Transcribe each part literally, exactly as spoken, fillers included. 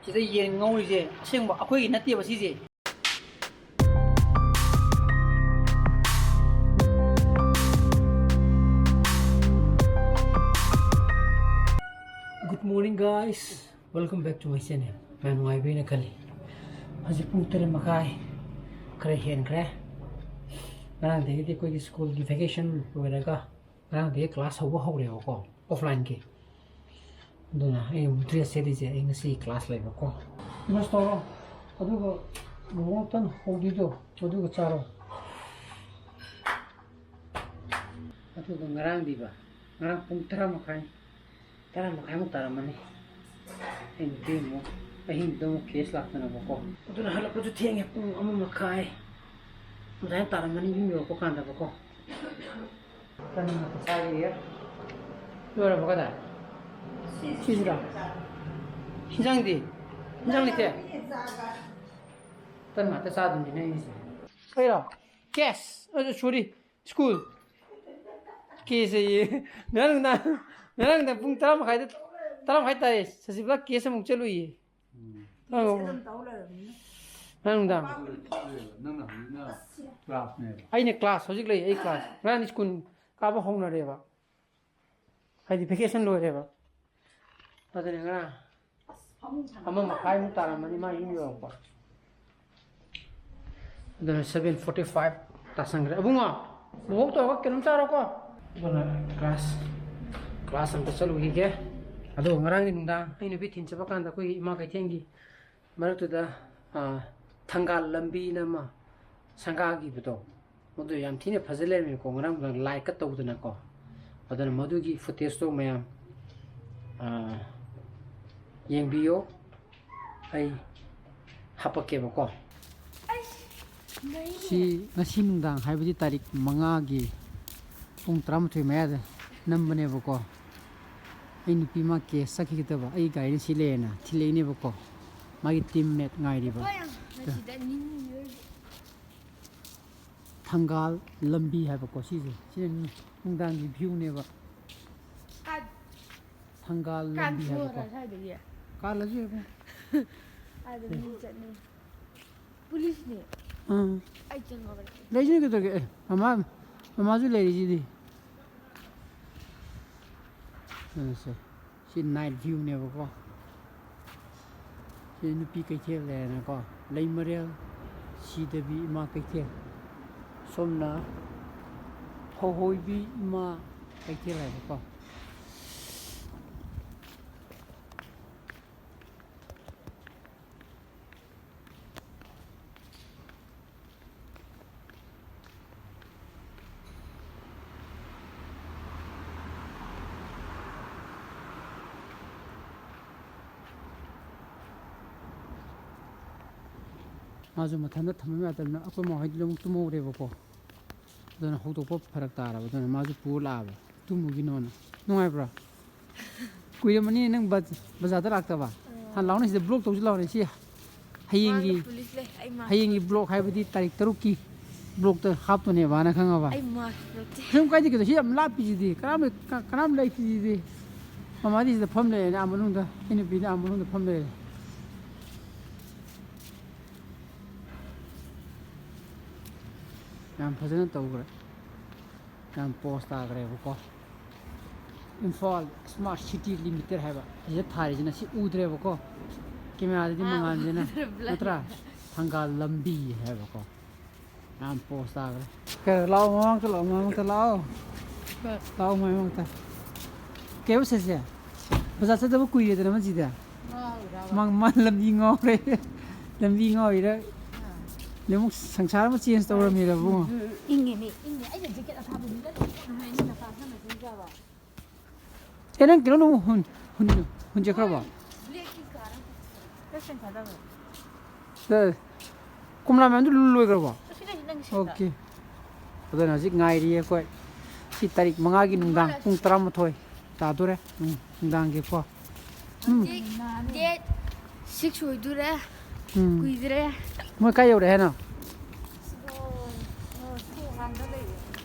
ꯁꯤꯗ ꯌꯦꯟ ꯉꯧꯔꯤꯁꯦ ꯑꯁꯦꯡꯕ ꯑꯩꯈꯣꯏꯒꯤ ꯅꯠꯇꯦꯕ ꯁꯤꯁꯦ꯫ Good morning, guys. Welcome back to my channel. ꯃꯌꯥꯝ ꯅꯨꯡꯉꯥꯏꯕꯤꯅ ꯈꯜꯂꯤ꯫ ꯍꯧꯖꯤꯛ ꯄꯨꯡ ꯇꯔꯦꯠ ꯃꯈꯥꯏ ꯈꯔ ꯍꯦꯟꯈ꯭ꯔꯦ꯫ ꯉꯔꯥꯡꯗꯒꯤꯗꯤ ꯑꯩꯈꯣꯏꯒꯤ ꯁ꯭ꯀꯨꯜꯒꯤ ꯚꯦꯀꯦꯁꯟ ꯂꯣꯏꯔꯒ ꯉꯔꯥꯡꯗꯒꯤ ꯀ꯭ꯂꯥꯁ ꯍꯧꯕ ꯍꯧꯔꯦꯕꯀꯣ, ꯑꯣꯐꯂꯥꯏꯟꯒꯤ꯫ ꯑꯗꯨꯅ ꯑꯩ ꯑꯃꯨꯛ ꯗ꯭ꯔꯦꯁ ꯁꯦꯠꯂꯤꯁꯦ, ꯑꯩ ꯉꯁꯤ ꯀ꯭ꯂꯥꯁ ꯂꯩꯕꯀꯣ꯫ ꯕ꯭ꯔꯁ ꯇꯧꯔꯣ, ꯑꯗꯨꯒ ꯂꯨꯍꯣꯡ ꯇꯟ ꯍꯧꯗꯣꯏꯗꯣ ꯑꯗꯨꯒ ꯆꯥꯔꯣ꯫ ꯑꯗꯨꯒ ꯉꯔꯥꯡꯗꯤꯕ, ꯉꯔꯥꯡ ꯄꯨꯡ ꯇꯔꯥ ꯃꯈꯥꯏ, ꯇꯔꯥ ꯃꯈꯥꯏꯃꯨꯛ ꯇꯥꯔꯝꯃꯅꯤ꯫ ꯑꯩ ꯅꯨꯄꯤ ꯑꯃꯨꯛ ꯑꯍꯤꯡꯗ ꯑꯃꯨꯛ ꯀꯦꯁ ꯂꯥꯛꯇꯅꯕꯀꯣ꯫ ꯑꯗꯨꯅ ꯍꯜꯂꯛꯄꯁꯨ ꯊꯦꯡꯉꯦ, ꯄꯨꯡ ꯑꯃ ꯃꯈꯥꯏ꯫ ꯑꯗꯨꯃꯥꯏꯅ ꯇꯥꯔꯝꯃꯅꯤ ꯌꯨꯝ ꯌꯧꯔꯛꯄ ꯀꯥꯟꯗꯕꯀꯣ꯫ ꯇꯟ ꯉꯥꯛꯇ ꯆꯥꯔꯤꯌꯦ꯫ ꯂꯣꯏꯔꯕ ꯀꯗꯥꯏ? ꯁꯤꯁꯤꯔꯣ? ꯍꯤꯟꯖꯥꯡꯗꯤ? ꯍꯤꯟꯖꯥꯡ ꯂꯩꯇꯦ? ꯇꯟ ꯉꯥꯛꯇ ꯆꯥꯗꯣꯏꯅꯤꯅꯦ ꯑꯩꯁꯦ꯫ ꯑꯩꯔꯣ? ꯀꯦꯁ! ꯑꯗꯨ ꯁꯣꯔꯤ꯫ ꯁ꯭ꯀꯨꯜ꯫ ꯀꯦꯁ ꯑꯌꯦ꯫ ꯉꯔꯥꯡ ꯅꯨꯡꯗꯥꯡ, ꯉꯔꯥꯡ ꯅꯨꯡꯗꯥꯡ ꯄꯨꯡ ꯇꯔꯥ ꯃꯈꯥꯏꯗ, ꯇꯔꯥ ꯃꯈꯥꯏ ꯇꯥꯔꯦ꯫ ꯁꯁꯤꯕꯂꯥ ꯀꯦꯁ ꯑꯃꯨꯛ ꯆꯠꯂꯨꯏꯌꯦ꯫ ꯎꯝ꯫ ꯑꯣ꯫ ꯑꯗꯨꯝ ꯇꯧ ꯂꯩꯔꯕꯅꯤꯅ꯫ ꯉꯔꯥꯡ ꯅꯨꯡꯗꯥꯡ꯫ ꯅꯪꯅ ꯍꯧꯖꯤꯛꯅ ꯀ꯭ꯂꯥꯁꯅꯦꯕ꯫ ꯑꯩꯅ ꯀ꯭ꯂꯥꯁ ꯍꯧꯖꯤꯛ ꯂꯩ, ꯑꯩ ꯀ꯭ꯂꯥꯁ꯫ ꯉꯔꯥꯡꯗꯤ ꯁ꯭ꯀꯨꯜ ꯀꯥꯕ ꯍꯧꯅꯔꯦꯕ꯫ ꯍꯥꯏꯗꯤ ꯚꯦꯀꯦꯁꯟ ꯂꯣꯏꯔꯦꯕ꯫ ꯑꯗꯨꯅ ꯉꯔꯥꯡ ꯑꯃ ꯃꯈꯥꯏꯃꯨꯛ ꯇꯥꯔꯝꯃꯅꯤ ꯃꯥ ꯌꯨꯝ ꯌꯧꯔꯛꯄ꯫ ꯑꯗꯨꯅ seven forty five ꯇꯥꯁꯟꯈ꯭ꯔꯦ꯫ ꯑꯕꯨꯡꯉꯣ, ꯃꯣꯍꯣꯛ ꯇꯧꯔꯒ ꯀꯩꯅꯣꯝ ꯆꯥꯔꯣꯀꯣ꯫ ꯑꯗꯨꯅ ꯀ꯭ꯂꯥꯁ, ꯀ꯭ꯂꯥꯁ ꯑꯝꯇ ꯆꯠꯂꯨꯈꯤꯒꯦ꯫ ꯑꯗꯨꯒ ꯉꯔꯥꯡꯒꯤ ꯅꯨꯡꯗꯥꯡ ꯑꯩ ꯅꯨꯄꯤ ꯊꯤꯟ ꯆꯠꯄ ꯀꯥꯟꯗ ꯑꯩꯈꯣꯏꯒꯤ ꯏꯃꯥ ꯀꯩꯊꯦꯜꯒꯤ ꯃꯔꯛꯇꯨꯗ, ꯑ, ꯊꯪꯒꯥꯜ ꯂꯝꯕꯤꯅ ꯑꯃ ꯁꯪꯒꯥꯈꯤꯕꯗꯣ, ꯃꯗꯨ ꯌꯥꯝ ꯊꯤꯅ ꯐꯖ ꯂꯩꯔꯝꯃꯦꯀꯣ, ꯉꯔꯥꯡ ꯅꯨꯡꯗꯥꯡ ꯂꯥꯏꯠꯀ ꯇꯧꯗꯅꯀꯣ꯫ ꯑꯗꯨꯅ ꯃꯗꯨꯒꯤ ꯐꯨꯇꯦꯖꯇꯣ ꯃꯌꯥꯝ, ꯑ, ꯌꯦꯡꯕꯤꯌꯣ꯫ ꯑꯩ ꯍꯥꯄꯛꯀꯦꯕꯀꯣ꯫ ꯁꯤ ꯉꯁꯤ ꯅꯨꯡꯗꯥꯡ, ꯍꯥꯏꯕꯗꯤ ꯇꯥꯔꯤꯛ ꯃꯉꯥꯒꯤ ꯄꯨꯡ ꯇꯔꯥꯃꯥꯊꯣꯏ ꯃꯌꯥꯗ ꯅꯝꯕꯅꯦꯕꯀꯣ꯫ ꯑꯩ ꯅꯨꯄꯤ ꯃꯥ ꯀꯦꯁ ꯆꯠꯈꯤꯒꯗꯕ, ꯑꯩ ꯒꯥꯔꯤꯅ ꯁꯤ ꯂꯩꯌꯦꯅ ꯊꯤꯜꯂꯛꯏꯅꯦꯕꯀꯣ꯫ ꯃꯥꯒꯤ ꯇꯤꯝ ꯃꯦꯠ ꯉꯥꯏꯔꯤꯕ꯫ ꯃꯁꯤꯗ ꯅꯤꯅꯤ ꯂꯣꯏꯔꯗꯤ꯫ ꯊꯪꯒꯥꯜ ꯂꯝꯕꯤ ꯍꯥꯏꯕꯀꯣ ꯁꯤꯁꯦ꯫ ꯁꯤꯅ ꯅꯨꯡꯗꯥꯡꯒꯤ ꯚ꯭ꯌꯨꯅꯦꯕ꯫ ꯀꯥ-, ꯊꯪꯒꯥꯜ ꯂꯝꯕꯤ ꯀꯥꯟꯊꯣꯛꯑꯔ ꯍꯥꯏꯕꯀꯣ꯫ ꯁ꯭ꯋꯥꯏꯗꯒꯤ꯫ ꯀꯥꯜꯂꯁꯨ ꯌꯥꯏ ꯏꯕꯨꯡ꯫ ꯑꯗꯨꯝ ꯃꯤ ꯆꯠꯅꯩ꯫ ꯄꯨꯂꯤꯁꯅꯦ꯫ ꯑꯥ꯫ ꯑꯩ ꯆꯪꯉꯕꯅꯦ꯫ ꯂꯩꯁꯤꯅ ꯀꯩꯗꯧꯔꯒꯦ? ꯑꯦ, ꯃꯃꯥ, ꯃꯃꯥꯁꯨ ꯂꯩꯔꯤꯁꯤꯗꯤ꯫ ꯑ, ꯁꯦ꯫ ꯁꯤ night viewꯅꯦꯕꯀꯣ꯫ ꯁꯤ ꯅꯨꯄꯤ ꯀꯩꯊꯦꯜ ꯂꯩꯔꯦꯅꯀꯣ꯫ ꯂꯩꯃꯔꯦꯜ ꯁꯤꯗꯕꯤ ꯏꯃꯥ ꯀꯩꯊꯦꯜ꯫ ꯁꯣꯝꯅ ꯐꯧꯍꯣꯏꯕꯤ ꯏꯃꯥ ꯀꯩꯊꯦꯜ ꯍꯥꯏꯕꯀꯣ꯫ ꯃꯥꯁꯨ ꯃꯊꯟꯇ ꯊꯝꯕ ꯌꯥꯗꯕꯅꯤꯅ ꯑꯩꯈꯣꯏ ꯃꯥ ꯍꯣꯏꯗꯤ ꯑꯃꯨꯛ ꯇꯨꯝꯍꯧꯔꯦꯕꯀꯣ꯫ ꯑꯗꯨꯅ ꯍꯧꯗꯣꯛꯄ ꯐꯔꯛ ꯇꯥꯔꯕ, ꯑꯗꯨꯅ ꯃꯥꯁꯨ ꯄꯨꯔ ꯂꯥꯛꯑꯕ꯫ ꯇꯨꯝꯃꯨꯒꯤꯅꯣꯅ꯫ ꯅꯨꯡꯉꯥꯏꯕ꯭ꯔꯣ? ꯀꯨꯏꯔꯝꯃꯅꯤ ꯅꯪ ꯕꯖ-, ꯕꯖꯥꯔꯗ ꯂꯥꯛꯇꯕ? ꯎꯝ꯫ ꯍꯥꯟꯅ ꯂꯥꯛꯑꯣꯅꯦ, ꯁꯤꯗ vlog ꯇꯧꯁꯤ ꯂꯥꯛꯑꯣꯅꯦ꯫ ꯁꯤ ꯍꯌꯦꯡꯒꯤ, ꯃꯥꯡꯗ ꯄꯨꯂꯤꯁ ꯂꯩ, ꯑꯩ ꯃꯥ ꯍꯌꯦꯡꯒꯤ vlog ꯍꯥꯏꯕꯗꯤ ꯇꯥꯔꯤꯛ ꯇꯔꯨꯛꯀꯤ vlogꯇ ꯍꯥꯞꯇꯣꯅꯦꯕ, ꯅꯪ ꯈꯪꯉꯕ? ꯑꯩ ꯃꯥ ꯄꯨꯔꯛꯇꯦ꯫ ꯀꯩꯁꯨꯝ ꯀꯥꯏꯗꯦ ꯀꯩꯗꯧ, ꯁꯤ ꯌꯥꯝ ꯂꯥꯞꯄꯤꯁꯤꯗꯤ, ꯀꯅꯥꯝ ꯂꯩ-, ꯀ-, ꯀꯅꯥꯝ ꯂꯩꯇ꯭ꯔꯤꯁꯤꯗꯤ꯫ ꯃꯃꯥꯗꯤ ꯁꯤꯗ ꯐꯝ ꯂꯩꯔꯦꯅꯦ, ꯑꯥ ꯃꯅꯨꯡꯗ, ꯑꯩ ꯅꯨꯄꯤꯅ ꯑꯥ ꯃꯅꯨꯡꯗ ꯐꯝ ꯂꯩꯔꯦ꯫ ꯌꯥꯝ ꯐꯖꯅ ꯇꯧꯈ꯭ꯔꯦ꯫ ꯌꯥꯝ ꯄꯣꯁ ꯇꯥꯈ꯭ꯔꯦꯕꯀꯣ꯫ ꯏꯝꯐꯥꯜ ꯁ꯭ꯃꯥꯔꯠ ꯁꯤꯇꯤ ꯂꯤꯃꯤꯇꯦꯠ ꯍꯥꯏꯕ ꯑꯁꯤꯗ ꯊꯥꯔꯤꯁꯤꯅ ꯁꯤ ꯎꯗ꯭ꯔꯦꯕꯀꯣ꯫ ꯀꯦꯃꯦꯔꯥꯗꯗꯤ ꯑꯥ, ꯃꯉꯥꯜꯁꯤꯅ, ꯎꯗ꯭ꯔꯦ, ꯕ꯭ꯂꯔ꯫ ꯅꯠꯇ꯭ꯔꯥ? ꯊꯪꯒꯥꯜ ꯂꯝꯕꯤ ꯍꯥꯏꯕꯀꯣ꯫ ꯌꯥꯝ ꯄꯣꯁ ꯇꯥꯈ꯭ꯔꯦ꯫ ꯀꯩꯅꯣ, ꯂꯥꯛꯑꯣ, ꯃꯃꯥꯡꯗ ꯂꯥꯛꯑꯣ, ꯃꯃꯥꯡꯗ ꯂꯥꯛꯑꯣ꯫ ꯍꯣꯏ꯫ ꯂꯥꯛꯑꯣ, ꯃꯃꯥꯡꯗ꯫ ꯀꯩꯕ ꯁꯦꯁꯦ? ꯕꯖꯥꯔ ꯆꯠꯇꯕ ꯀꯨꯏꯔꯦꯗꯅ ꯃꯁꯤꯗꯤ꯫ ꯉꯥꯎꯔꯤꯔꯕ? ꯃꯥ, ꯃꯥ ꯂꯝꯕꯤ ꯉꯥꯎꯔꯦ꯫ ꯂꯝꯕꯤ ꯉꯥꯎꯔꯤꯔ? ꯑꯥ꯫ ꯑꯗꯩ ꯑꯃꯨꯛ ꯁꯪꯁꯥꯔ ꯑꯃ change ꯇꯧꯔꯝꯃꯤꯔ, ꯏꯕꯨꯡꯉꯣ? ꯏꯪꯉꯦ ꯃꯤ, ꯏꯪꯉꯦ꯫ ꯑꯩꯅ jacket ꯑꯊꯥꯕ ꯂꯤꯠꯂ ꯂꯩꯕ ꯅꯨꯡꯉꯥꯏꯅꯤ, ꯅꯨꯡꯁꯥ ꯁꯥꯃꯟꯗꯅ꯫ ꯑꯦ, ꯅꯪ ꯀꯩꯅꯣ, ꯅꯪ ꯍꯨꯟ-, ꯍꯨꯟ-, ꯍꯨꯟꯖꯈ꯭ꯔꯕꯣ? Blackꯀꯤ car ꯑꯃ ꯆꯠꯁꯦ꯫ ꯁꯦ, ꯀꯣꯝꯂꯥ ꯃꯌꯥꯝꯗꯨ ꯂꯣꯏꯈ꯭ꯔꯕꯣ? ꯑꯁꯤ ꯂꯩ, ꯅꯪꯒꯤ ꯁꯤꯗ꯫ Okay꯫ ꯑꯗꯨꯅ ꯍꯧꯖꯤꯛ ꯉꯥꯏꯔꯤꯌꯦ ꯑꯩꯈꯣꯏ꯫ ꯁꯤ ꯇꯥꯔꯤꯛ ꯃꯉꯥꯒꯤ ꯅꯨꯡꯗꯥꯡ ꯄꯨꯡ ꯇꯔꯥꯃꯥꯊꯣꯏ ꯇꯥꯗꯣꯔꯦ꯫ ꯎꯝ, ꯅꯨꯡꯗꯥꯡꯒꯤꯀꯣ꯫ ꯎꯝ꯫ ꯍꯧꯖꯤꯛ date six ꯑꯣꯏꯗꯣꯔꯦ꯫ ꯎꯝ꯫ ꯀꯨꯏꯗ꯭ꯔꯦ꯫ ꯃꯣꯏ ꯀꯥꯏ ꯌꯧꯔꯦ ꯍꯥꯏꯅꯣ? ꯁꯣ ꯍꯥꯡꯗ ꯂꯩꯔꯦ꯫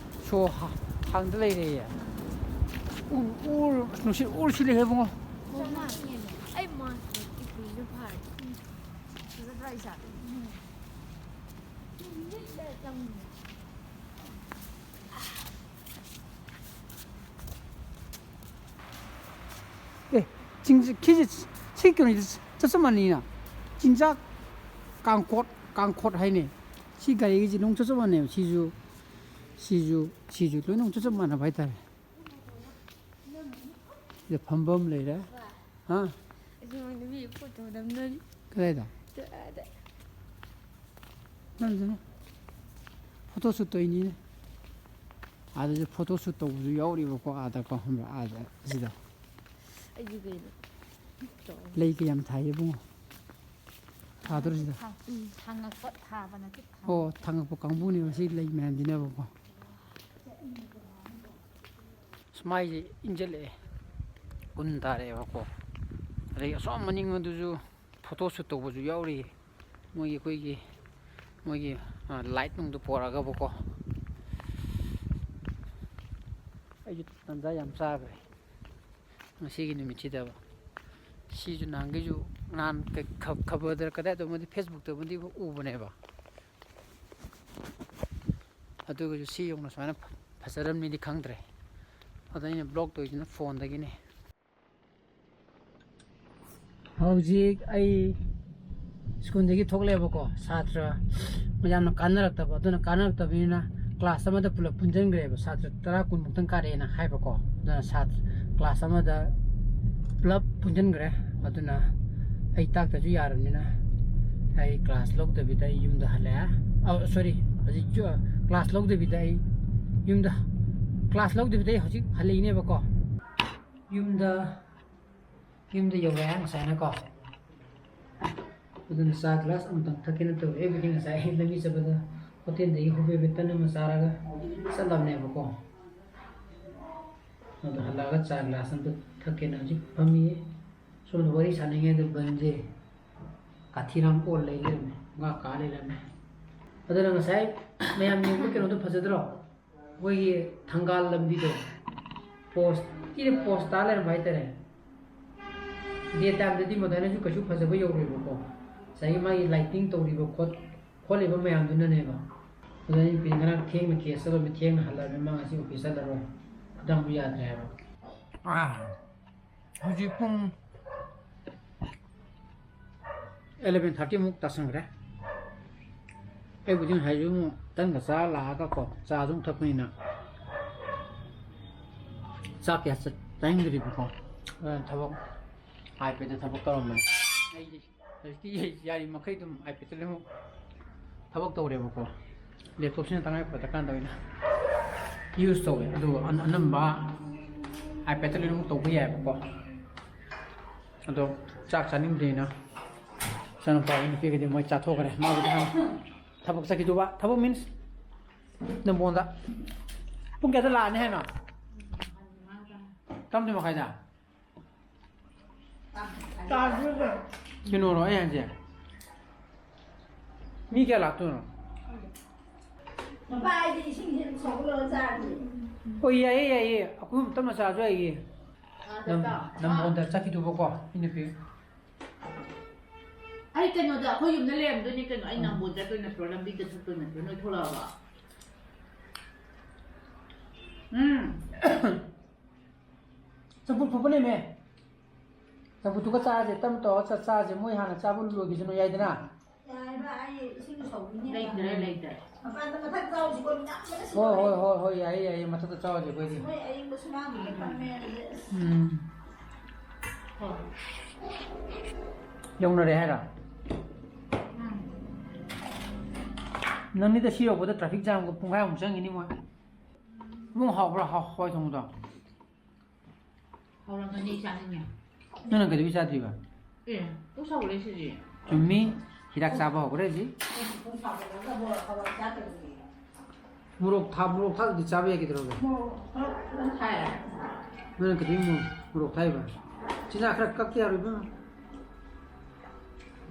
ꯁꯣ ꯍꯥ-, ꯍꯥꯡꯗ ꯂꯩꯔꯦꯌꯦ꯫ ꯎ-, ꯎꯔ-, ꯅꯨꯡꯁꯤꯠ ꯎꯔ ꯁꯤꯠꯂꯦꯍꯦ ꯏꯕꯨꯡꯉꯣ꯫ ꯑꯩ ꯃꯥꯁ ꯀꯨꯏꯅ ꯐꯥ-, ꯐꯖꯗ꯭ꯔꯥ ꯏꯁꯥ? ꯑꯦ, ꯆꯤꯡ-, ꯈꯤꯁꯦ, ꯁꯤ ꯀꯩꯅꯣꯁꯦ ꯆꯞ ꯆꯞ ꯃꯥꯟꯅꯩꯅ꯫ ꯆꯤꯟꯖꯥꯛ ꯀꯥꯡꯈꯣꯠ, ꯀꯥꯡꯈꯣꯠ ꯍꯥꯏꯅꯦ꯫ ꯁꯤ ꯒꯥꯔꯤꯒꯤꯁꯤ ꯅꯨꯡ ꯆꯞ ꯆꯞ ꯃꯥꯟꯅꯩꯕ꯫ ꯁꯤꯁꯨ, ꯁꯤꯁꯨ, ꯁꯤꯁꯨ ꯂꯣꯏꯅ ꯆꯞ ꯆꯞ ꯃꯥꯟꯅꯕ ꯍꯥꯏꯇꯥꯔꯦ꯫ ꯁꯤꯗ ꯐꯝꯐꯝ ꯂꯩꯔꯦ꯫ ꯍꯥ? ꯑꯁꯤ ꯃꯣꯏ ꯅꯨꯄꯤ ꯐꯣꯇꯣ ꯅꯝꯅꯔꯤ꯫ ꯀꯗꯥꯏꯗ? ꯑꯗ꯫ ꯅꯪꯁꯤꯅ ꯐꯣꯇꯣ ꯁꯨꯠ ꯇꯧꯔꯤꯅꯤꯅꯦ꯫ ꯑꯥꯗꯁꯨ ꯐꯣꯇꯣ ꯁꯨꯠ ꯇꯧꯕꯁꯨ ꯌꯥꯎꯔꯤꯕꯀꯣ, ꯑꯥꯗꯀꯣ, ꯈꯪꯕ꯭ꯔꯥ? ꯑꯥꯗ, ꯑꯁꯤꯗ꯫ ꯑꯩꯁꯨ ꯀꯩꯅꯣ ꯇꯧ-, ꯂꯩꯒ ꯌꯥꯝ ꯊꯥꯏꯌꯦ, ꯏꯕꯨꯡꯉꯣ꯫ ꯊꯥꯗ꯭ꯔꯣ ꯁꯤꯗ? ꯊꯥ-, ꯎꯝ, ꯊꯥꯡꯉꯛꯄ ꯊꯥꯕ ꯅꯠꯇꯦ, ꯊꯥ-, ꯑꯣ, ꯊꯥꯡꯉꯛꯄ ꯀꯥꯡꯕꯨꯅꯦꯕ ꯁꯤ ꯂꯩ ꯃꯌꯥꯝꯁꯤꯅꯕꯀꯣ꯫ ꯑꯁ, ꯃꯥꯏꯁꯦ ꯏꯪꯁꯤꯜꯂꯛꯑꯦ꯫ ꯎꯟ ꯇꯥꯔꯛꯑꯦꯕꯀꯣ꯫ ꯑꯗꯒꯤ ꯑꯁꯣꯝ ꯃꯅꯤꯡ ꯑꯗꯨꯁꯨ ꯐꯣꯇꯣ ꯁꯨꯠ ꯇꯧꯕꯁꯨ ꯌꯥꯎꯔꯤ꯫ ꯃꯣꯏꯒꯤ, ꯑꯩꯈꯣꯏꯒꯤ, ꯃꯣꯏꯒꯤ, ꯑ, ꯂꯥꯏꯠ ꯅꯨꯡꯗꯨ ꯄꯣꯔꯛꯑꯒꯕꯀꯣ꯫ ꯑꯩꯁꯨ ꯇꯟꯖꯥ ꯌꯥꯝ ꯆꯥꯈ꯭ꯔꯦ ꯉꯁꯤꯒꯤ ꯅꯨꯃꯤꯠꯁꯤꯗꯕ꯫ ꯁꯤꯁꯨ ꯅꯍꯥꯟꯈꯩꯁꯨ, ꯅꯍꯥꯟ ꯀ-, ꯈ-, ꯈꯕꯔꯗ ꯀꯗꯥꯏꯗ ꯑꯃꯗꯤ, ꯐꯦꯁꯕꯨꯛꯇ ꯑꯃꯗꯤ ꯎꯕꯅꯦꯕ꯫ ꯑꯗꯨꯒꯁꯨ ꯁꯤ ꯌꯧꯅ ꯁꯨꯃꯥꯏꯅ ꯐ-, ꯐꯖꯔꯝꯅꯤꯗꯤ ꯈꯪꯗ꯭ꯔꯦ꯫ ꯑꯗꯣ ꯑꯩꯅ ꯕ꯭ꯂꯣꯛ ꯇꯧꯔꯤꯁꯤꯅ ꯐꯣꯟꯗꯒꯤꯅꯦ꯫ ꯍꯧꯖꯤꯛ ꯑꯩ ꯁ꯭ꯀꯨꯜꯗꯒꯤ ꯊꯣꯛꯂꯛꯑꯦꯕꯀꯣ, ꯁꯥꯇ꯭ꯔ ꯌꯥꯝꯅ ꯀꯥꯟꯅꯔꯛꯇꯕ, ꯑꯗꯨꯅ ꯀꯥꯟꯅꯔꯛꯇꯕꯅꯤꯅ ꯀ꯭ꯂꯥꯁ ꯑꯃꯗ ꯄꯨꯂꯞ ꯄꯨꯟꯁꯤꯟꯈ꯭ꯔꯦꯕ, ꯁꯥꯇ꯭ꯔ ꯇꯔꯥ ꯀꯨꯟꯃꯨꯛꯇꯪ ꯀꯥꯔꯛꯑꯦꯅ ꯍꯥꯏꯕꯀꯣ꯫ ꯑꯗꯨꯅ ꯁꯥꯇ꯭ꯔ ꯀ꯭ꯂꯥꯁ ꯑꯃꯗ ꯄꯨꯂꯞ ꯄꯨꯟꯁꯤꯟꯈ꯭ꯔꯦ꯫ ꯑꯗꯨꯅ ꯑꯩ ꯇꯥꯛꯇꯁꯨ ꯌꯥꯔꯕꯅꯤꯅ ꯑꯩ ꯀ꯭ꯂꯥꯁ ꯂꯧꯗꯕꯤꯗ ꯑꯩ ꯌꯨꯝꯗ ꯍꯜꯂꯛꯑꯦ꯫ ꯑ, ꯁꯣꯔꯤ, ꯍꯧꯖꯤꯛ ꯀ꯭ꯂꯥꯁ ꯂꯧꯗꯕꯤꯗ ꯑꯩ ꯌꯨꯝꯗ, ꯀ꯭ꯂꯥꯁ ꯂꯧꯗꯕꯤꯗ ꯑꯩ ꯍꯧꯖꯤꯛ ꯍꯜꯂꯛꯏꯅꯦꯕꯀꯣ꯫ ꯌꯨꯝꯗ, ꯌꯨꯝꯗ ꯌꯧꯔꯛꯑꯦ ꯉꯁꯥꯏꯅꯀꯣ꯫ ꯑꯗꯨꯅ ꯆꯥ ꯒ꯭ꯂꯥꯁ ꯑꯃꯇꯪ ꯊꯛꯀꯦꯅ ꯇꯧꯔꯦ꯫ ꯑꯩꯕꯨꯗꯤ ꯉꯁꯥꯏ ꯂꯝꯕꯤ ꯆꯠꯄꯗ ꯍꯣꯇꯦꯜꯗꯒꯤ ꯍꯣꯕꯦ ꯍꯣꯕꯦ ꯇꯟ ꯑꯃ ꯆꯥꯔꯒ ꯆꯠꯂꯕꯅꯦꯕꯀꯣ꯫ ꯑꯗꯣ ꯍꯜꯂꯛꯑꯒ ꯆꯥ ꯒ꯭ꯂꯥꯁ ꯑꯝꯇ ꯊꯛꯀꯦꯅ ꯍꯧꯖꯤꯛ ꯐꯝꯃꯤ꯫ ꯁꯣꯝꯗ ꯋꯥꯔꯤ ꯁꯥꯟꯅꯉꯩꯗ ꯕꯟꯁꯦ ꯀꯥꯊꯤꯔꯥꯝ ꯑꯣꯜ ꯂꯩ ꯂꯩꯔꯝꯃꯦ, ꯉꯥ ꯀꯥ ꯂꯩꯔꯝꯃꯦ꯫ ꯑꯗꯨꯅ ꯉꯁꯥꯏ ꯃꯌꯥꯝ ꯌꯦꯡꯕ ꯀꯩꯅꯣꯗꯣ ꯐꯖꯗ꯭ꯔꯣ? ꯑꯩꯈꯣꯏꯒꯤ ꯊꯪꯒꯥꯜ ꯂꯝꯕꯤꯗꯣ ꯄꯣꯁ, ꯊꯤꯅ ꯄꯣꯁ ꯇꯥ ꯂꯩꯔꯝꯕ ꯍꯥꯏꯇꯥꯔꯦ꯫ Day time ꯗꯗꯤ ꯃꯗꯥꯏꯅꯁꯨ ꯀꯩꯁꯨ ꯐꯖꯕ ꯌꯧꯔꯣꯏꯕꯀꯣ, ꯉꯁꯥꯏꯒꯤ ꯃꯥꯒꯤ lighting ꯇꯧꯔꯤꯕ ꯈꯣꯠ-, ꯈꯣꯠꯂꯤꯕ ꯃꯌꯥꯝꯗꯨꯅꯅꯦꯕ꯫ ꯑꯗꯨꯅ ꯑꯩ ꯅꯨꯄꯤ ꯉꯔꯥꯡ ꯊꯦꯡꯅ case ꯆꯠꯂꯨꯕ, ꯊꯦꯡꯅ ꯍꯜꯂꯛꯑꯕꯅꯤ, ꯃꯥ ꯉꯁꯤ office ꯆꯠꯂꯔꯣꯏ, ꯈꯨꯗꯥꯡꯗꯨ ꯌꯥꯗ꯭ꯔꯦ ꯍꯥꯏꯕ꯫ ꯑꯥ, ꯍꯧꯖꯤꯛ ꯄꯨꯡ eleven thirty ꯃꯨꯛ ꯇꯥꯁꯟꯈ꯭ꯔꯦ꯫ ꯑꯩꯕꯨꯗꯤ ꯉꯁꯥꯏꯁꯨ ꯑꯃꯨꯛ ꯇꯟꯒ ꯆꯥꯔ ꯂꯥꯛꯑꯒꯀꯣ, ꯆꯥꯁꯨ ꯑꯃꯨꯛ ꯊꯛꯄꯅꯤꯅ ꯆꯥꯛ ꯀꯌꯥ ꯆꯥ-, ꯆꯥꯅꯤꯡꯗ꯭ꯔꯤꯕꯀꯣ꯫ ꯑꯗꯨꯅ ꯊꯕꯛ iPad ꯊꯕꯛ ꯇꯧꯔꯝꯕꯅꯤ꯫ ꯑꯩꯗꯤ ꯍꯧꯖꯤꯛꯇꯤ ꯌꯥꯔꯤ ꯃꯈꯩ ꯑꯗꯨꯝ iPad ꯂꯣꯏꯅꯃꯛ ꯊꯕꯛ ꯇꯧꯔꯦꯕꯀꯣ꯫ Laptop ꯁꯤꯅ ꯇꯉꯥꯏ ꯐꯗꯀꯥꯟꯗ ꯑꯣꯏꯅ use ꯇꯧꯋꯦ, ꯑꯗꯨꯒ ꯑꯅ-, ꯑꯅꯝꯕ iPad ꯂꯣꯏꯅꯃꯛ ꯇꯧꯕ ꯌꯥꯏꯕꯀꯣ꯫ ꯑꯗꯣ ꯆꯥꯛ ꯆꯥꯅꯤꯡꯗ꯭ꯔꯦꯅ ꯏꯆꯥꯅꯨꯄꯥꯒꯤ ꯅꯨꯄꯤꯒꯗꯤ ꯃꯣꯏ ꯆꯥꯊꯣꯛꯈ꯭ꯔꯦ꯫ ꯃꯥꯕꯨꯗꯤ ꯍꯥꯟꯅ ꯊꯕꯛ ꯆꯠꯈꯤꯗꯨꯕ꯫ ꯊꯕꯛ means ꯅꯝꯕꯣꯟꯗ꯫ ꯄꯨꯡ ꯀꯌꯥꯗ ꯂꯥꯛꯑꯅꯤ ꯍꯥꯏꯅꯣ? ꯇꯔꯥꯃꯥꯊꯣꯏ ꯃꯈꯥꯏꯗ? ꯀꯩꯅꯣꯔꯣ ꯑꯩ ꯍꯥꯏꯁꯦ? ꯃꯤ ꯀꯌꯥ ꯂꯥꯛꯇꯣꯏꯅꯣ? ꯃꯄꯥ ꯑꯩꯗꯤ ꯏꯁꯤꯡꯁꯦ ꯁꯧꯒꯠꯂꯒ ꯆꯥꯔꯅꯤ꯫ ꯍꯣꯏ, ꯌꯥꯏꯌꯦ, ꯌꯥꯏꯌꯦ꯫ ꯑꯩꯈꯣꯏ ꯑꯍꯨꯝ ꯇꯞꯅ ꯆꯥꯁꯨ ꯌꯥꯏꯌꯦ꯫ ꯑꯥ, ꯅꯝ-, ꯆꯠꯇꯣ꯫ ꯅꯝꯕꯣꯟꯗ ꯆꯠꯈꯤꯗꯨꯕꯀꯣ, ꯑꯩ ꯅꯨꯄꯤ꯫ ꯑꯩ ꯀꯩꯅꯣꯗ, ꯑꯩꯈꯣꯏ ꯌꯨꯝꯗ ꯂꯩꯔꯝꯗꯣꯏꯅꯦ ꯀꯩꯅꯣ꯫ ꯑꯩ ꯎꯝ꯫ ꯅꯝꯕꯣꯟ ꯆꯠꯇꯣꯏ ꯅꯠꯇ꯭ꯔꯣ? ꯂꯝꯕꯤꯗ ꯆꯠꯇꯣꯏ ꯅꯠꯇ꯭ꯔꯣ? ꯅꯣꯏ ꯊꯣꯛꯂꯛꯑꯕ? ꯎꯝ꯫ ꯆꯝꯐꯨꯠ ꯐꯨꯠꯄ ꯂꯩꯃꯦ꯫ ꯆꯝꯐꯨꯠꯇꯨꯒ ꯆꯥꯔꯁꯦ, ꯇꯞꯅ ꯇꯧꯔꯒ ꯆꯥ-, ꯆꯥꯔꯁꯦ꯫ ꯃꯣꯏ ꯍꯥꯟꯅ ꯆꯥꯕ ꯂꯣꯏꯈꯤꯁꯅꯨ ꯌꯥꯏꯗꯅ꯫ ꯌꯥꯏꯕ, ꯑꯩ ꯏꯁꯤꯡ ꯁꯧꯕꯤꯅꯦꯕ꯫ ꯂꯩꯇ꯭ꯔꯦ, ꯂꯩꯇ꯭ꯔꯦ꯫ ꯃꯄꯥꯟꯗ ꯃꯊꯛ ꯆꯥꯎꯁꯤꯀꯣ, ꯃꯌꯥꯝ ꯂꯣꯏꯅ ꯍꯣꯏ, ꯍꯣꯏ, ꯁꯤꯗꯣꯛꯑꯦ꯫ ꯍꯣꯏ, ꯍꯣꯏ, ꯌꯥꯏꯌꯦ, ꯌꯥꯏꯌꯦ, ꯃꯊꯛꯇ ꯆꯥꯎꯁꯦ ꯑꯩꯈꯣꯏꯗꯤ꯫ ꯃꯣꯏ ꯑꯌꯤꯡꯕ ꯁꯨꯃꯥꯡꯗꯨꯗ ꯐꯝꯃꯦ ꯑꯗꯨꯗꯤ꯫ ꯎꯝ꯫ ꯍꯣꯏ꯫ ꯌꯧꯅꯔꯦ ꯍꯥꯏꯔꯣ? ꯎꯝ꯫ ꯅꯪꯅꯤꯗ ꯁꯤ ꯌꯧꯕꯗ traffic jamꯒ ꯄꯨꯡꯈꯥꯏꯃꯨꯛ ꯆꯪꯈꯤꯅꯤ ꯃꯣꯏ꯫ ꯏꯕꯨꯡ, ꯍꯥꯎꯕ꯭ꯔꯥ ꯍꯋꯥꯏ ꯊꯣꯡꯕꯗꯣ? ꯍꯧꯔꯝꯒꯅꯤ, ꯆꯥꯅꯤꯡꯉꯦ꯫ ꯅꯪꯅ ꯀꯩꯗꯧꯕꯩ ꯆꯥꯗ꯭ꯔꯤꯕ? ꯑꯦ, ꯄꯨꯛ ꯁꯧꯒꯠꯂꯦ ꯁꯤꯗꯤ꯫ ꯆꯨꯝꯃꯤ, ꯍꯤꯗꯥꯛ ꯆꯥꯕ ꯍꯧꯈ꯭ꯔꯦ ꯍꯧꯖꯤꯛ꯫ ꯃꯣꯔꯣꯛ ꯊꯥ-, ꯃꯣꯔꯣꯛ ꯊꯥꯛꯇꯗꯤ ꯆꯥꯕ ꯌꯥꯏ ꯀꯩꯗꯧꯔꯒꯦ? ꯃꯣꯔꯣꯛ ꯈꯔ ꯊꯥꯏ꯫ ꯅꯪꯅ ꯀꯩꯗꯧꯕꯩ ꯃꯣꯔꯣꯛ, ꯃꯣꯔꯣꯛ ꯊꯥꯛꯏꯕ? ꯆꯤꯟꯖꯥꯛ ꯈꯔ ꯀꯛꯇ ꯌꯥꯔꯣꯏ ꯏꯕꯦꯝꯃ꯫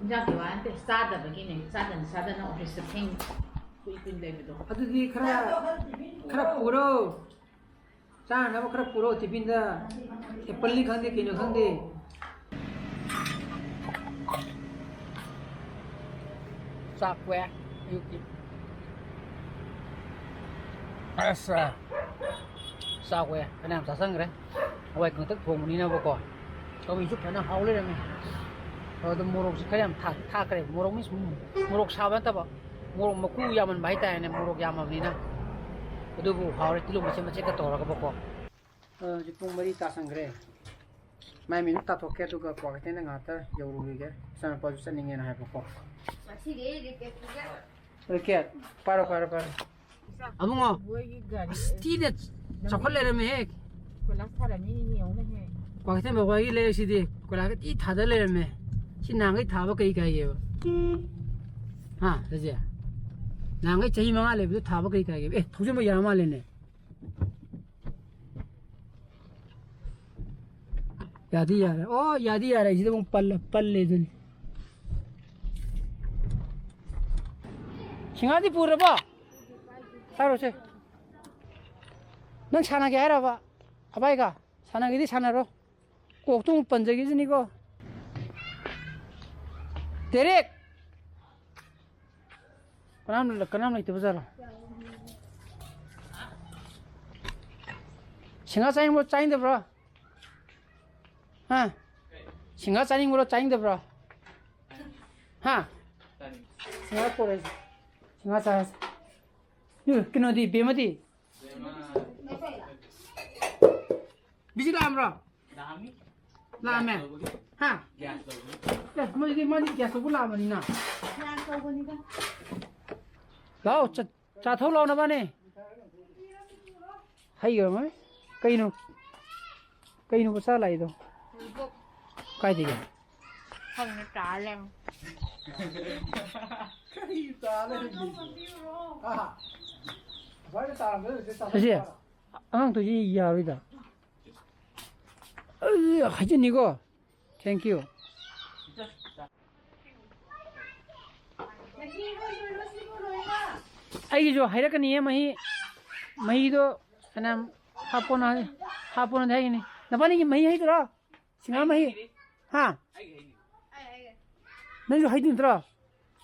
ꯏꯟꯖꯥꯡꯒꯤ ꯋꯥ ꯅꯠꯇꯦ, ꯆꯥꯗꯕꯒꯤꯅꯦ꯫ ꯆꯥꯗꯅ ꯆꯥꯗꯅ officeꯇ ꯊꯦꯡ ꯀꯨꯏ ꯀꯨꯏꯅ ꯂꯩꯕꯗꯣ꯫ ꯑꯗꯨꯗꯤ ꯈꯔ, ꯈꯔ ꯄꯨꯔꯣ꯫ ꯆꯥꯅꯅꯕ ꯈꯔ ꯄꯨꯔꯛꯑꯣ ꯇꯤꯐꯤꯟꯗ꯫ Appleꯅꯤ ꯈꯪꯗꯦ, ꯀꯩꯅꯣ ꯈꯪꯗꯦ꯫ ꯆꯥꯛ ꯀꯣꯛꯑꯦ ꯑꯌꯨꯛꯀꯤ꯫ ꯑꯁ! ꯆꯥꯛ ꯀꯣꯛꯑꯦ꯫ ꯐꯅꯌꯥꯝ ꯆꯥꯁꯟꯈ꯭ꯔꯦ꯫ ꯍꯋꯥꯏ ꯀꯪꯇꯛ ꯊꯣꯡꯕꯅꯤꯅꯕꯀꯣ꯫ ꯆꯧꯃꯤꯟꯁꯨ ꯐꯖꯅ ꯍꯥꯎ ꯂꯩꯔꯝꯃꯦ꯫ ꯑꯗꯣ ꯃꯣꯔꯣꯛꯁꯦ ꯈꯔ ꯌꯥꯝ ꯊꯥꯛ-, ꯊꯥꯛꯈ꯭ꯔꯦ꯫ ꯃꯣꯔꯣꯛ means ꯃꯣꯔꯣꯛ ꯁꯥꯕ ꯅꯠꯇꯕ꯫ ꯃꯣꯔꯣꯛ ꯃꯀꯨ ꯌꯥꯝꯃꯟꯕ ꯍꯥꯏꯇꯥꯔꯦꯅꯦ꯫ ꯃꯣꯔꯣꯛ ꯌꯥꯝꯃꯕꯅꯤꯅ꯫ ꯑꯗꯨꯕꯨ ꯍꯥꯎꯔꯦ꯫ ꯇꯤꯜꯍꯧ ꯃꯆꯦꯠ ꯃꯆꯦꯠꯀ ꯇꯧꯔꯒꯕꯀꯣ꯫ ꯑ, ꯍꯧꯖꯤꯛ ꯄꯨꯡ ꯃꯔꯤ ꯇꯥꯁꯟꯈ꯭ꯔꯦ꯫ ꯃꯥꯏ ꯃꯤꯠ ꯇꯥꯊꯣꯛꯀꯦ, ꯑꯗꯨꯒ ꯀ꯭ꯋꯥꯀꯩꯊꯦꯜꯗ ꯉꯥꯛꯇ ꯌꯧꯔꯨꯈꯤꯒꯦ꯫ ꯏꯆꯥꯅꯨꯄꯥꯁꯨ ꯆꯠꯅꯤꯡꯉꯦꯅ ꯍꯥꯏꯕꯀꯣ꯫ ꯉꯁꯤꯗꯤ ꯔꯤꯀꯦꯠ ꯄꯤꯖꯔꯣꯏ꯫ ꯔꯤꯀꯦꯠ? ꯄꯥꯏꯔꯣ, ꯄꯥꯏꯔꯣ, ꯄꯥꯏꯔꯣ꯫ ꯑꯕꯨꯡꯉꯣ, ꯃꯣꯏꯒꯤ ꯒꯥꯔꯤ ꯑꯁ, ꯊꯤꯅ ꯆꯥꯎꯈꯠ ꯂꯩꯔꯝꯃꯦꯍꯦ꯫ ꯀꯣꯏꯂꯥꯁ ꯊꯥꯔꯝꯃꯤꯅꯤ ꯌꯦꯡꯉꯨꯅꯦꯍꯦ꯫ ꯀ꯭ꯋꯥꯀꯩꯊꯦꯜ ꯕꯕꯥꯒꯤ ꯂꯩꯔꯛꯁꯤꯗꯤ ꯀꯣꯏꯂꯥꯁꯀ ꯊꯤ ꯊꯥꯗ ꯂꯩꯔꯝꯃꯦ꯫ ꯁꯤ ꯅꯍꯥꯟꯈꯩ ꯊꯥꯕ ꯀꯩ ꯀꯥꯏꯒꯦꯕ? ꯍꯥ, ꯔꯖꯦ? ꯅꯍꯥꯟꯈꯩ ꯆꯍꯤ ꯃꯉꯥ ꯂꯩꯕꯗꯣ ꯊꯥꯕ ꯀꯩ ꯀꯥꯏꯒꯦꯕ? ꯑꯦ, ꯊꯧꯖꯤꯟꯕ ꯌꯥꯔ ꯃꯥꯜꯂꯦꯅꯦ꯫ ꯌꯥꯗꯤ ꯌꯥꯔꯦ꯫ ꯑꯣ, ꯌꯥꯗꯤ ꯌꯥꯔꯦ꯫ ꯁꯤꯗ ꯑꯃꯨꯛ ꯄꯜꯂ-, ꯄꯜꯂꯦ ꯑꯗꯨꯅꯤ꯫ ꯁꯤꯡꯍꯥꯔꯗꯤ ꯄꯨꯔꯕꯣ? ꯍꯥꯏꯔꯣꯁꯦ꯫ ꯅꯪ ꯁꯥꯟꯅꯒꯦ ꯍꯥꯏꯔꯕ? ꯑꯕꯥꯏꯒ? ꯁꯥꯟꯅꯒꯦꯗꯤ ꯁꯥꯟꯅꯔꯣ꯫ ꯀꯣꯛꯇꯨ ꯑꯃꯨꯛ ꯄꯟꯖꯈꯤꯁꯤꯅꯤꯀꯣ꯫ ꯗꯦꯔꯦꯛ! ꯀꯅꯥꯝ, ꯀꯅꯥꯝ ꯂꯩꯇꯕ ꯖꯥꯠꯂꯣ? ꯁꯤꯡꯍꯥ ꯆꯥꯅꯤꯡꯕ꯭ꯔꯣ, ꯆꯥꯅꯤꯡꯗꯕ꯭ꯔꯣ? ꯍꯥ? ꯁꯤꯡꯍꯥ ꯆꯥꯅꯤꯡꯕ꯭ꯔꯣ, ꯆꯥꯅꯤꯡꯗꯕ꯭ꯔꯣ? ꯍꯥ? ꯁꯤꯡꯍꯥ ꯄꯨꯔꯛꯏ꯫ ꯁꯤꯡꯍꯥ ꯆꯥꯔꯁꯤ꯫ ꯎ, ꯀꯩꯅꯣꯗꯤ, ꯕꯦꯝꯃꯗꯤ? ꯕꯤꯖꯤ ꯂꯥꯛꯑꯝꯕ꯭ꯔꯣ? ꯂꯥꯛꯑꯝꯃꯤ꯫ ꯂꯥꯛꯑꯝꯃꯦ? ꯒ꯭ꯌꯥꯁ ꯂꯧꯕꯒꯤ꯫ ꯍꯥ? ꯒ꯭ꯌꯥꯁ ꯂꯧꯕꯒꯤ꯫ ꯑꯦ, ꯃꯣꯏꯗꯤ, ꯃꯥꯗꯤ ꯒ꯭ꯌꯥꯁ ꯂꯧꯕ ꯂꯥꯛꯑꯕꯅꯤꯅ꯫ ꯒ꯭ꯌꯥꯁ ꯂꯧꯕꯅꯤꯗ꯫ ꯂꯥꯛꯑꯣ, ꯆꯥ-, ꯆꯥ ꯊꯛꯎ ꯂꯥꯛꯑꯣ ꯅꯕꯥꯅꯤ꯫ ꯍꯩ ꯑꯣꯏꯔꯝꯃꯣꯏ꯫ ꯀꯩꯅꯣ? ꯀꯩꯅꯣꯕ ꯆꯥ ꯂꯥꯛꯏꯗꯣ? ꯂꯨꯕꯨꯛ꯫ ꯀꯥꯏꯗꯒꯤ? ꯈꯪꯗꯦ, ꯇꯥ ꯂꯩꯔꯝꯃꯦ꯫ ꯀꯔꯤ ꯇꯥ ꯂꯩꯔꯝꯃꯤ? ꯑꯥ꯫ ꯑꯁꯤ ꯑꯉꯥꯡ ꯇꯧꯏꯁꯤ ꯌꯥꯔꯣꯏꯗ꯫ ꯑꯩ ꯍꯥꯏꯖꯅꯤꯀꯣ꯫ Thank you꯫ ꯑꯩꯒꯤꯁꯨ ꯍꯥꯏꯔꯛꯀꯅꯤꯌꯦ ꯃꯍꯤ꯫ ꯃꯍꯤꯗꯣ ꯐꯅꯌꯥꯝ ꯍꯥꯞꯄꯣꯅ ꯍꯥꯏ-, ꯍꯥꯞꯄꯣꯅꯗꯤ ꯍꯥꯏꯒꯅꯤ꯫ ꯅꯕꯥꯅꯤꯒꯤ ꯃꯍꯤ ꯍꯩꯗꯨꯔꯣ? ꯁꯤꯡꯍꯥ ꯃꯍꯤ? ꯍꯥ? ꯅꯪꯁꯨ ꯍꯩꯗꯨ ꯅꯠꯇ꯭ꯔꯣ?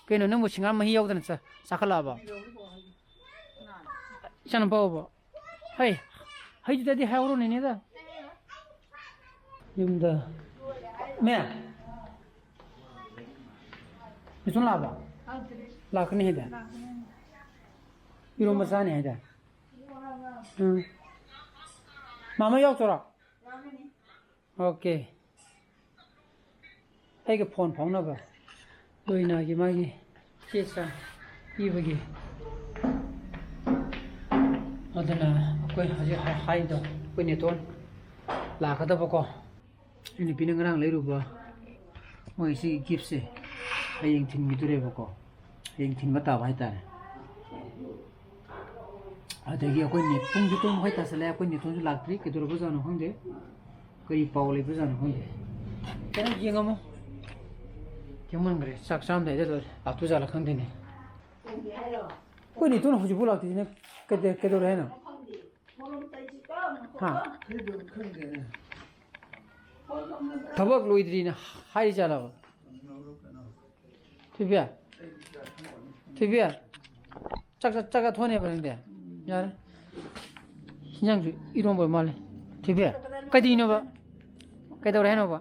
ꯀꯩꯅꯣ ꯅꯪꯕꯨ ꯁꯤꯡꯍꯥꯔ ꯃꯍꯤ ꯌꯥꯎꯗꯅ ꯆꯥ-, ꯆꯥꯈꯠꯂꯛꯑꯕꯣ? ꯏꯆꯥꯅꯨꯄꯥꯕꯣ? ꯍꯩ, ꯍꯩꯗꯨꯗꯗꯤ ꯍꯥꯏꯍꯧꯔꯣꯅꯦ, ꯅꯦꯗꯥ꯫ ꯌꯨꯝꯗ꯫ ꯃꯦ? ꯃꯤꯊꯨꯟ ꯂꯥꯛꯑꯕꯣ? ꯂꯥꯛꯀꯅꯤ ꯍꯥꯏꯗꯥꯏ? ꯏꯔꯣꯝꯕ ꯆꯥꯅꯤ ꯍꯥꯏꯗꯥꯏ? ꯎꯝ꯫ ꯃꯥꯃ ꯌꯥꯎꯗꯣꯏꯔꯣ? ꯑꯣꯀꯦ꯫ ꯑꯩꯒ ꯐꯣꯟ ꯐꯥꯎꯅꯕ ꯂꯣꯏꯅꯒꯤ ꯃꯥꯒꯤ ꯆꯦ ꯆꯥꯡ ꯄꯤꯕꯒꯤ꯫ ꯑꯗꯨꯅ ꯑꯩꯈꯣꯏ ꯍꯧꯖꯤꯛ ꯍꯥꯏ-, ꯍꯥꯏꯗꯣ ꯑꯩꯈꯣꯏ ꯅꯦꯇꯣꯟ ꯂꯥꯛꯀꯗꯕꯀꯣ꯫ ꯑꯩ ꯅꯨꯄꯤꯅ ꯉꯔꯥꯡ ꯂꯩꯔꯨꯕ ꯃꯣꯏ ꯁꯤ gift ꯁꯦ ꯍꯌꯦꯡ ꯊꯤꯟꯈꯤꯗꯣꯔꯦꯕꯀꯣ꯫ ꯍꯌꯦꯡ ꯊꯤꯟꯕ ꯇꯥꯕ ꯍꯥꯏꯇꯥꯔꯦ꯫ ꯑꯗꯒꯤ ꯑꯩꯈꯣꯏ ꯅꯦ-, ꯄꯨꯡꯁꯨ ꯇꯔꯨꯛ ꯃꯈꯥꯏ ꯇꯥꯁꯜꯂꯛꯑꯦ, ꯑꯩꯈꯣꯏ ꯅꯦꯇꯣꯟꯁꯨ ꯂꯥꯛꯇ꯭ꯔꯤ, ꯀꯩꯗꯧꯔꯕꯖꯥꯠꯅꯣ ꯈꯪꯗꯦ, ꯀꯔꯤ ꯄꯥꯎ ꯂꯩꯕꯖꯥꯠꯅꯣ ꯈꯪꯗꯦ꯫ ꯀꯩꯅꯣ ꯌꯦꯡꯉꯝꯃꯣ, ꯊꯦꯡꯃꯟꯈ꯭ꯔꯦ, ꯆꯥꯛ ꯆꯥꯔꯝꯗꯥꯏꯗ ꯂꯥꯛꯇꯣꯏꯖꯥꯠꯂ ꯈꯪꯗꯦꯅꯦ꯫ ꯑꯩꯈꯣꯏ ꯅꯦꯇꯣꯟ ꯍꯧꯖꯤꯛꯐꯥꯎ ꯂꯥꯛꯇ꯭ꯔꯤꯁꯤꯅ ꯀꯩꯗ-, ꯀꯩꯗꯧꯔꯦ ꯍꯥꯏꯅꯣ? ꯍꯥ? ꯊꯕꯛ ꯂꯣꯏꯗ꯭ꯔꯤꯅ ꯍꯥꯏꯔꯤꯖꯥꯠꯂꯕ? ꯊꯣꯏꯕꯤ? ꯊꯣꯏꯕꯤ? ꯆꯥꯛ ꯆꯥ-, ꯆꯥꯛ ꯆꯥꯊꯣꯛꯑꯅꯦꯕ ꯅꯪꯗꯤ? ꯌꯥꯔꯦ꯫ ꯍꯤꯟꯖꯥꯡꯁꯨ ꯏꯔꯣꯝꯕ ꯑꯣꯏ ꯃꯥꯜꯂꯦ꯫ ꯊꯣꯏꯕꯤ? ꯀꯩꯗꯧꯅꯣꯕ? ꯀꯩꯗꯧꯔꯦ ꯍꯥꯏꯅꯣꯕ?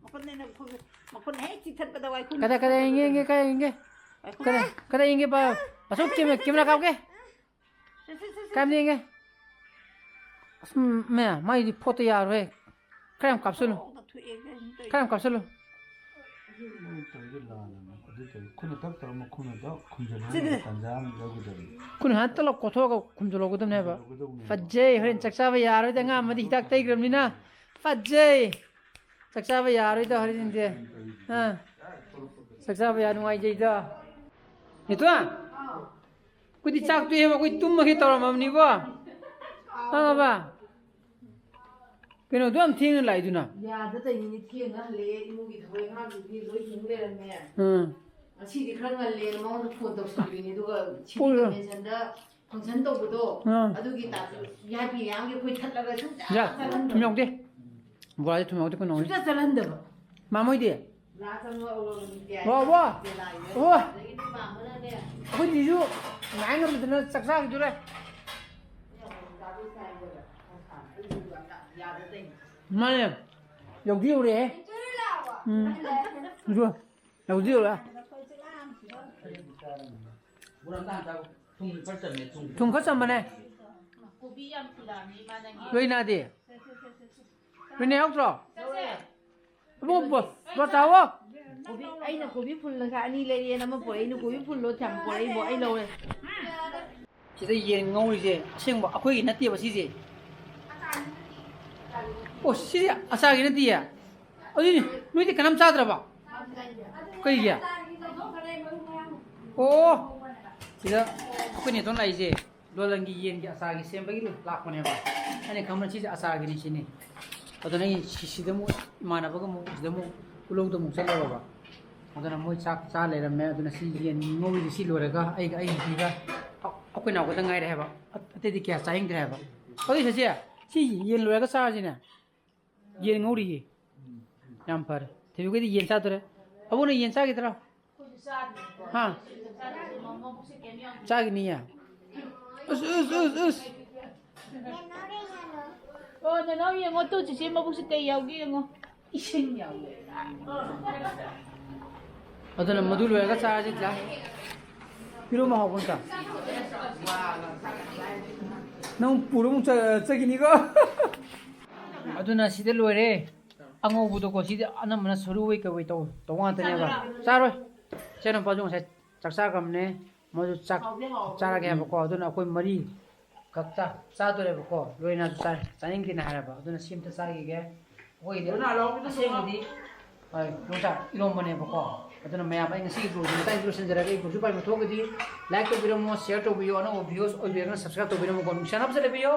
ꯃꯈꯨꯠꯅ ꯈꯨ-, ꯃꯈꯨꯠꯅ ꯍꯦꯛ ꯆꯤꯛꯊꯠꯄꯗ ꯋꯥꯏꯈꯨ꯫ ꯀꯗꯥꯏ, ꯀꯗꯥꯏ ꯌꯦꯡꯒꯦ, ꯌꯦꯡꯒꯦ, ꯀꯗꯥꯏ ꯌꯦꯡꯒꯦ? ꯋꯥꯏꯈꯨ꯫ ꯀꯗꯥꯏ, ꯀꯗꯥꯏ ꯌꯦꯡꯒꯦ? ꯄꯥ-, ꯑꯁꯣꯛ ꯀꯦꯃꯦꯔꯥ, ꯀꯦꯃꯦꯔꯥ ꯀꯥꯞꯀꯦ꯫ ꯁꯦ, ꯁꯦ, ꯁꯦ, ꯁꯦ꯫ ꯀꯥꯞꯅꯤꯡꯉꯦ꯫ ꯑꯁ, ꯃꯌꯥꯝ, ꯃꯥꯏꯗꯤ ꯄꯣꯠꯇꯣ ꯌꯥꯔꯣꯏꯍꯦ꯫ ꯈꯔ ꯌꯥꯝ ꯀꯥꯞꯁꯜꯂꯨ꯫ ꯈꯣꯡꯗ ꯊꯣꯛꯑꯦ, ꯀꯩꯅꯣ ꯇꯧꯋꯦ꯫ ꯈꯔ ꯌꯥꯝ ꯀꯥꯞꯁꯜꯂꯨ꯫ ꯑꯗꯨ ꯃꯣꯏ ꯇꯧꯔꯤꯗꯣ ꯂꯥꯜꯂꯕꯅꯦ꯫ ꯑꯗꯨ ꯇꯧꯔꯤ꯫ ꯈꯨꯠꯅ ꯇꯛ ꯇꯧꯔ ꯃꯈꯣꯡꯅ ꯇꯛ ꯈꯨꯝꯖꯤꯜꯂꯒ ꯁꯤꯗꯤ꯫ ꯇꯟꯖꯥ ꯑꯃ ꯂꯧꯒꯗꯕꯅꯤ꯫ ꯈꯨꯠꯅ ꯍꯥꯟꯅ ꯇꯛꯂ ꯀꯣꯠꯊꯣꯛꯑꯒ ꯈꯨꯝꯖꯤꯜꯍꯧꯒꯗꯕꯅꯦꯕ꯫ ꯈꯨꯝꯖꯤꯜꯍꯧꯒꯗꯧꯕꯅꯦꯕ꯫ ꯐꯖꯩ, ꯍꯣꯔꯦꯟ ꯆꯥꯛ ꯆꯥꯕ ꯌꯥꯔꯣꯏꯗ, ꯑꯉꯥꯡ ꯑꯃꯗꯤ ꯍꯤꯗꯥꯛ ꯇꯩꯈ꯭ꯔꯕꯅꯤꯅ꯫ ꯐꯖꯩ꯫ ꯆꯥꯛ ꯆꯥꯕ ꯌꯥꯔꯣꯏꯗ ꯍꯣꯔꯦꯟꯗꯤ꯫ ꯑꯥ꯫ ꯆꯥꯛ ꯆꯥꯕ ꯌꯥ-, ꯅꯨꯡꯉꯥꯏꯖꯩꯗ꯫ ꯅꯦꯇꯣꯟ꯫ ꯑꯩꯈꯣꯏꯗꯤ ꯆꯥꯛ ꯇꯣꯛꯑꯦꯕ, ꯑꯩꯈꯣꯏ ꯇꯨꯝꯃꯒꯦ ꯇꯧꯔꯝꯃꯕꯅꯤꯀꯣ꯫ ꯈꯪꯉꯕ? ꯀꯩꯅꯣ ꯑꯗꯨ ꯌꯥꯝ ꯊꯦꯡꯅ ꯂꯥꯛꯏꯗꯨꯅ? ꯌꯥꯗ ꯇꯧꯔꯤꯅꯤꯅꯦ, ꯊꯦꯡꯅ ꯍꯜꯂꯛꯑꯦ, ꯏꯃꯨꯡꯒꯤ ꯊꯕꯛ ꯏꯪꯈꯥꯡꯗꯨꯗꯤ ꯂꯣꯏ ꯍꯤꯡ ꯂꯩꯔꯝꯃꯦ꯫ ꯎꯝ꯫ ꯉꯁꯤꯗꯤ ꯈꯔ ꯉꯜꯂꯦꯅ ꯃꯉꯣꯟꯗ ꯐꯣꯟ ꯇꯧꯁꯜꯂꯤꯅꯦ, ꯑꯗꯨꯒ ꯁꯤꯇꯤ ꯄꯨꯡ ꯀꯟꯚꯦꯟꯁꯟꯗ ꯐꯪꯁꯟ ꯇꯧꯕꯗꯣ, ꯑꯥ꯫ ꯑꯗꯨꯒꯤ ꯇꯥꯏꯞꯇ ꯚꯤ ꯑꯥꯏ ꯄꯤ ꯃꯌꯥꯝꯒꯤ ꯑꯩꯈꯣꯏ ꯊꯠꯂꯒ ꯁꯨꯡꯆꯠ ꯌꯥ, ꯆꯠꯍꯟꯗꯕ꯫ ꯊꯨꯝ ꯌꯥꯎꯗꯦ꯫ ꯕꯣꯔꯥꯁꯦ ꯊꯨꯝ ꯌꯥꯎꯗꯦ, ꯀꯩꯅꯣ ꯍꯧꯖꯤꯛ꯫ ꯁꯨꯡꯆꯠ ꯆꯠꯍꯟꯗꯕ꯫ ꯃꯥꯃꯣꯏꯗꯤ? ꯋꯥ, ꯋꯥ꯫ ꯋꯥ꯫ ꯑꯩꯈꯣꯏ ꯖꯤꯁꯨ ꯉꯥꯏ ꯉꯝꯗꯅ ꯆꯥꯛ ꯆꯥꯈꯤꯗꯣꯔꯦ꯫ ꯃꯥꯅꯦ꯫ ꯌꯧꯗꯤ ꯌꯧꯔꯛꯑꯦ꯫ ꯎꯝ꯫ ꯌꯧꯗꯤ ꯌꯧꯔꯛꯑꯦ꯫ ꯊꯨꯝ ꯈꯔ ꯆꯝꯕꯅꯦ꯫ ꯂꯣꯏꯅꯥꯗꯤ? ꯂꯣꯏꯅꯥ ꯌꯥꯎꯗ꯭ꯔꯣ? ꯏꯕꯨꯡꯉꯣ, ꯕꯣ-, ꯕꯣꯇꯥꯋꯣ꯫ ꯀꯣꯕꯤ, ꯑꯩꯅ ꯀꯣꯕꯤ ꯐꯨꯜ ꯂꯩꯈꯥ ꯑꯅꯤ ꯂꯩꯔꯛꯑꯦꯅ ꯑꯃ ꯄꯨꯔꯛꯏ, ꯅꯪ ꯀꯣꯕꯤ ꯐꯨꯜꯗꯣ ꯀꯌꯥꯝ ꯄꯨꯔꯛꯏꯕꯣ? ꯑꯩ ꯂꯧꯔꯦ꯫ ꯁꯤꯗ ꯌꯦꯟ ꯉꯧꯔꯤꯁꯦ ꯑꯁꯦꯡꯕ ꯑꯩꯈꯣꯏꯒꯤ ꯅꯠꯇꯦꯕ ꯁꯤꯁꯦ꯫ ꯑꯣ, ꯁꯤꯁꯦ ꯑꯆꯥꯔꯒꯤ ꯅꯠꯇꯤꯌꯦ꯫ ꯑꯗꯨꯗꯤ ꯅꯣꯏꯗꯤ ꯀꯅꯥꯝ ꯆꯥꯗ꯭ꯔꯕ? ꯀꯩꯒꯤ? ꯑꯣ, ꯁꯤꯗ ꯑꯩꯈꯣꯏ ꯅꯦꯇꯣꯟ ꯂꯥꯛꯏꯁꯦ꯫ ꯗꯣꯂꯟꯒꯤ ꯌꯦꯟꯒꯤ ꯑꯆꯥꯔꯒꯤ ꯁꯦꯝꯕꯒꯤ ꯂꯥꯛꯄꯅꯦꯕ꯫ ꯑꯩꯅ ꯈꯟꯕꯅ ꯁꯤꯁꯦ ꯑꯆꯥꯔꯒꯤꯅꯤ ꯁꯤꯅꯤ꯫ ꯑꯗꯨꯅ ꯑꯩ ꯁꯤ-, ꯁꯤꯗ ꯑꯃꯨꯛ ꯏꯃꯥꯟꯅꯕꯒ ꯑꯃꯨꯛ ꯁꯤꯗ ꯑꯃꯨꯛ ꯎꯂꯧꯗ ꯑꯃꯨꯛ ꯆꯠꯂꯨꯔꯕ꯫ ꯑꯗꯨꯅ ꯃꯣꯏ ꯆꯥꯛ ꯆꯥ ꯂꯩꯔꯝꯃꯦ꯫ ꯑꯗꯨꯅ ꯁꯤ ꯌꯦꯟ ꯉꯧꯔꯤꯁꯦ ꯁꯤ ꯂꯣꯏꯔꯒ ꯑꯩꯒ ꯑꯩ ꯅꯨꯄꯤꯒ ꯑ-, ꯑꯩꯈꯣꯏ ꯅꯥꯎ ꯈꯛꯇ ꯉꯥꯏꯔꯦ ꯍꯥꯏꯕ꯫ ꯑ-, ꯑꯇꯩꯗꯤ ꯀꯌꯥ ꯆꯥꯅꯤꯡꯗ꯭ꯔꯦ ꯍꯥꯏꯕ꯫ ꯑꯗꯨꯏ ꯁꯦ, ꯁꯤ ꯌꯦꯟ ꯂꯣꯏꯔꯒ ꯆꯥꯔꯁꯤꯅꯦ꯫ ꯌꯦꯟ ꯉꯧꯔꯤꯌꯦ꯫ ꯌꯥꯝ ꯐꯔꯦ꯫ ꯊꯣꯏꯕꯤꯈꯣꯏꯗꯤ ꯌꯦꯟ ꯆꯥꯗꯣꯔꯦ꯫ ꯑꯕꯨꯡꯅ ꯌꯦꯟ ꯆꯥꯈꯤꯗ꯭ꯔꯣ? ꯍꯥ? ꯆꯥꯈꯤꯅꯤꯌꯦ꯫ ꯎꯁ, ꯎꯁ, ꯎꯁ, ꯎꯁ꯫ ꯑꯣ, ꯅꯅꯥꯎ ꯌꯦꯡꯉꯣ ꯇꯨ, ꯆꯤꯆꯦ ꯃꯕꯨꯛꯁꯦ ꯀꯩ ꯌꯥꯎꯒꯦ ꯌꯦꯡꯉꯣ꯫ ꯏꯁꯤꯡ ꯌꯥꯎꯋꯦ꯫ ꯑꯗꯨꯅ ꯃꯗꯨ ꯂꯣꯏꯔꯒ ꯆꯥꯔꯁꯤ, ꯆꯥ꯫ ꯄꯤꯔꯨꯝ ꯍꯥꯎꯕ ꯑꯝꯇ꯫ ꯅꯪ ꯄꯨꯔ ꯑꯃꯨꯛ ꯆ-, ꯆꯠꯈꯤꯅꯤꯀꯣ꯫ ꯑꯗꯨꯅ ꯁꯤꯗ ꯂꯣꯏꯔꯦ꯫ ꯑꯉꯧꯕꯗꯣꯀꯣ, ꯁꯤꯗꯤ ꯑꯅꯝꯕꯅ ꯁꯔꯨ ꯑꯣꯏ ꯀꯩ ꯑꯣꯏ ꯇꯧ-, ꯇꯧꯕ ꯉꯥꯛꯇꯅꯦꯕ꯫ ꯆꯥꯔꯣꯏ꯫ ꯏꯆꯥꯅꯨꯄꯥꯁꯨ ꯉꯁꯥꯏ ꯆꯥꯛ ꯆꯥꯈ꯭ꯔꯕꯅꯦ꯫ ꯃꯣꯏꯁꯨ ꯆꯥꯛ ꯆꯥꯔꯒꯦ ꯍꯥꯏꯕꯀꯣ꯫ ꯑꯗꯨꯅ ꯑꯩꯈꯣꯏ ꯃꯔꯤ ꯈꯛꯇ ꯆꯥꯗꯣꯔꯦꯕꯀꯣ꯫ ꯂꯣꯏꯅꯁꯨ ꯆꯥ-, ꯆꯥꯅꯤꯡꯗꯦꯅ ꯍꯥꯏꯔꯕ꯫ ꯑꯗꯨꯅ ꯁꯤ ꯑꯝꯇ ꯆꯥꯈꯤꯒꯦ꯫ ꯑꯩꯈꯣꯏꯒꯤꯗꯤ ꯑꯁꯦꯡꯕꯗꯤ, ꯍꯣꯏ, ꯌꯣꯡꯆꯥꯛ ꯏꯔꯣꯝꯕꯅꯦꯕꯀꯣ꯫ ꯑꯗꯨꯅ ꯃꯌꯥꯝ ꯑꯩ ꯉꯁꯤꯒꯤ vlogꯁꯦ ꯃꯇꯥꯡꯁꯤꯗ ꯂꯣꯏꯁꯤꯟꯖꯔꯒꯦ꯫ ꯑꯩ vlogꯁꯨ ꯄꯥꯏ ꯃꯊꯣꯛꯑꯒꯗꯤ like ꯇꯧꯕꯤꯔꯝꯃꯣ, share ꯇꯧꯕꯤꯌꯣ, ꯑꯅꯧꯕ viewers ꯑꯣꯏꯕꯤꯔꯒꯅ subscribe ꯇꯧꯕꯤꯔꯝꯃꯣꯀꯣ꯫ ꯅꯨꯡꯁꯤꯅꯕꯁꯨ ꯂꯩꯕꯤꯌꯣ꯫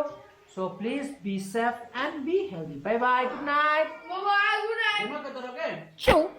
So please be safe and be healthy. Bye bye. Good night. Bye bye. Good night. ꯀꯩꯅꯣ ꯀꯩꯗꯧꯔꯒꯦ? ꯆꯧ꯫